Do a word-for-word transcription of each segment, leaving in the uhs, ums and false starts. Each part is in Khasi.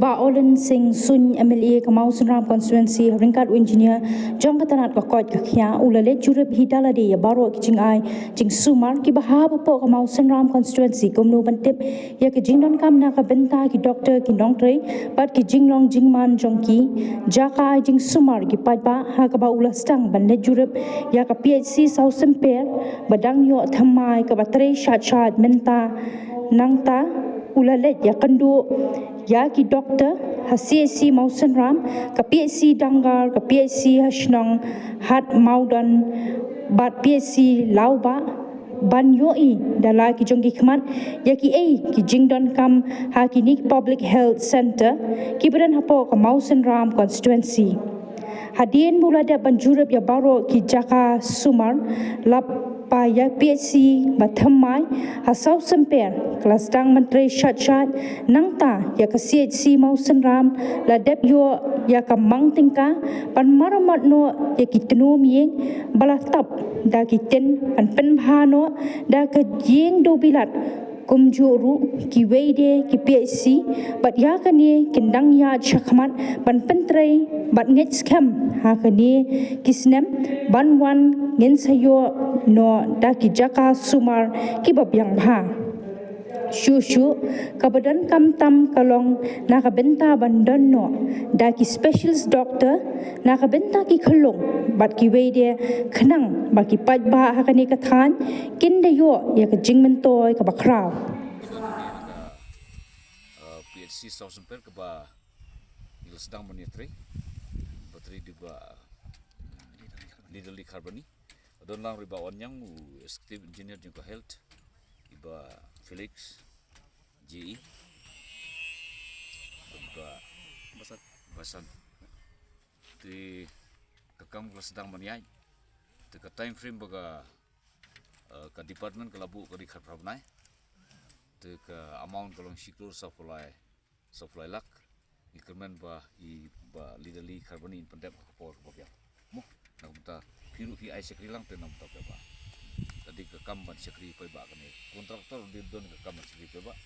Bah Olin Singh Suin, M L A ka Mawsynram Constituency, ryngkat u engineer jong ka tnat ka koit ka khiah, u la leit jurip hi da lade ïa baroh ki jingai jingsumar kiba hap hapoh ka Mawsynram Constituency, kumno ban tip ïa ka jingdonkam na ka bynta ki doktor, ki nongtrei bad ki jinglong jingman jong ki. Jaka ai jingsumar ki paidbah, ha kaba u la sdang ban leit jurip ïa ka P H C Sawsymper ba dang ïoh thymmai, kaba trei shait shait mynta. Nangta u la leit ïakynduh ïa ki doktor ha C H C Mawsynram, ka P H C Dangar, ka P H C ha shnong Hat Mawdon bad P H C Lawbah, ban ïohi da la ki jong ki khmat ïa kiei ki jingdonkam ha kine ki Public Health Centre kiba don hapoh ka Mawsynram Constituency. Hadien ba u la dep ban jurip ïa baroh ki jaka sumar, lap ba ïa P H C ba thymmai ha Sawsymper ka la sdang ban trei shait shait. Nangta ïa ka C H C Mawsynram la dep ïoh ïa ka mang tyngka ban maramot noh ïa ki tnum ïing ba la tap da ki tin, ban pynbha noh da ka ïing dewbilat, kumjuh ruh kiwei de ki P H C bad ïa kane kin dang ïaid shakhmat ban pyntrei bad ngeit skhem ha kane ki snem ban wan ngin sa ïoh noh da ki jaka sumar kiba biang bha. Shuh shuh, kaba donkam tam ka long na ka bynta ban don noh da ki specialist doctor na ka bynta ki khyllung bad kiwei de, khnang ba ki paidbah ha kane ka thaiñ kin da ïoh ïa ka jingmyntoi kaba khraw. Uh, P H C Sawsymper kaba ngi la sdang ban ïatrei, ba trei da u Bah Leaderly Kharbani. Don lang ruh i Bah Wanniang, u executive engineer jong ka health, i Bah Felix, J E, i Bah Basan. Basan. Te ka kam ka la sdang ban ïaid. Te ka time frame ba ka, eh, ka department ka la buh ka dei khatphra bnai. Te ka amount ka long shi klur sawphew lai, sawphew lai lak. Ngi kyrmen ba i Bah Leaderly Kharbani in pyndep ha ka por kaba biang. Mo, na ka bynta phi ruh phi ai shakri lang te na ka bynta paidbah. Ka dei ka kam ban shakri paidbah kane. Contractor dei don ka kam ban shakri paidbah.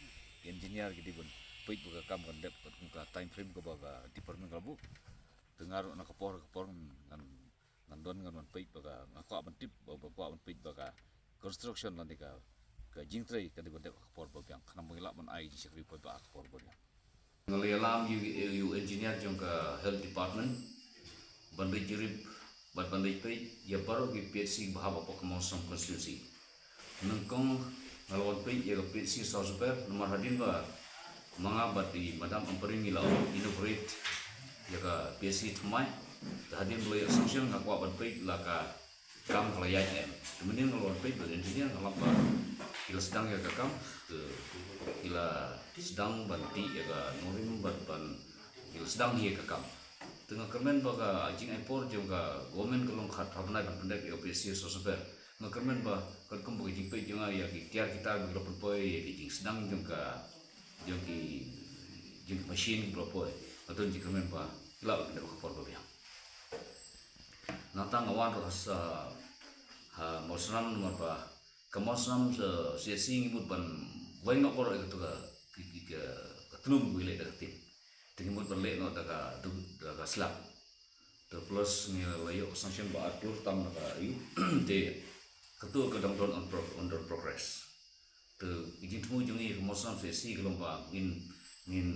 Engineer ki dei ban peit ba ka kam kan dep katkum ka time frame kaba ka department ka la buh. Te nga ruh na ka por ka por ngan, ngan don ngan wan peit ba ka, nga kwah ban tip ba, ba kwah ban peit ba ka construction lane ka, ka jingtrei ka dei ban dep ha ka por ba biang, khnang ba ngi lah ban ai jingshakri paidbah ha ka por ba biang. Nga la ïalam ïa u, ïa u engineer jong ka health department ban leit jurip bad ban leit peit ïa baroh ki P H C ba hap hapoh ka Mawsynram constituency. Nyngkong nga la wan peit ïa ka P H C Sawsymper, namar hadien ba ma nga bad i Madam Ampareen ngi la inaugurate ïa ka P H C thymmai. Te hadien ba la ïoh sanction nga kwah ban peit la ka kam ka la ïaid em. Te mynnin nga la wan peit bad engineer, nga lap ba ki la sdang ïa ka kam, te ki la sdang ban tih ïa ka nongrim bad ban, ki la sdang ïa ka kam. Te nga kyrmen ba ka jingai por jong ka government ka long khatphra bnai ban pyndep ïa ka P H C Sawsymper. Nga kyrmen ba katkum ba ka jingpeit jong nga ïa ki tiar ki tar ba ki la pynpoi, ïa ki jingsdang jong ka, jong ki, jong ki machine ki la pynpoi, nga don jingkyrmen ba ki lah ban pyndep ha ka por ba biang. Nangta nga wan ruh ha sa, ha Mawsynram namar ba ka Mawsynram sa C H C ngi mut ban weng noh baroh ïa kato ka, ki, ki, ka, ka tnum ba ngi leh da ka tin. Te ngi mut ban leh noh da ka, da ka slab. Te plus ngi la ïoh sanction ba ar klur tam na ka E U. Te kato ka dang don on pro-, under progress. Te ki jingthmu jong ngi ka Mawsynram C H C ka long ba ngin, ngin,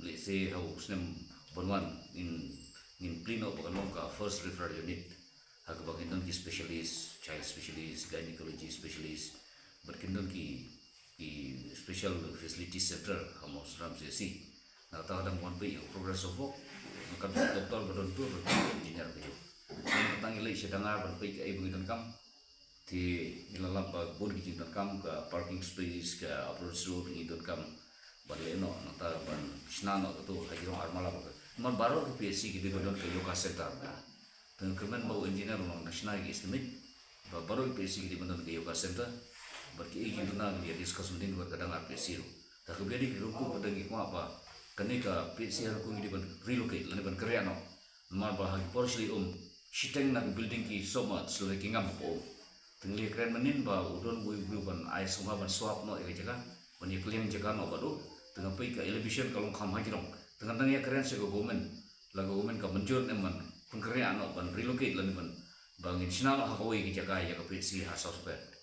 let's say, ha u snem ban wan ngin, ngin plie noh ba kan long ka first referral unit. Ha kaba kin don ki specialist, child specialist, gynecology specialist, bad kin don ki, ki special facility center ha Mawsynram C H C. Na kata ka dang wan peit ïa ka progress of work. Nga kat doktor ba don tu, ba don engineer ba ju. Nga tang ïaleh sha Dangar ban peit kaei ba ngi donkam. Te ngi la lap ba bun ki jingdonkam, ka parking space, ka approach road ngi donkam ban leh noh, nangta ban shna noh kato ha jrong Armala ba ka. Namar baroh ki P H C ki dei ban don ka yoga center ka. Te nga kyrmen ba u engineer u nang shna ïa ki estimate ba baroh ki P H C ki dei ban don ka yoga center. Bad kiei ki duna ki ïa discuss mynnin bad ka Dangar P H C ruh. Te ka biang ki rukom ka dang ki kwah ba kane ka P H C ha rukom ki dei ban relocate lane ban kyrïah noh. Namar ba ha ki por shlei um, shiteng na ki building ki sumar, shlei ki ngam hapoh um. Te ngi la kren mynnin ba u don uwei u briew ban ai sngewbha ban swap noh ïa ka jaka, ban ïa kylliang jaka noh bad u. Te nga peit ka elevation ka long kham hajrong. Te Tang tang ïa kren sha ka government, la ka government ka mynjur ne em ban pynkhreh noh ban relocate lane ban ba ngin shna noh ha kawei ka jaka ïa ka P H C ha South Pet.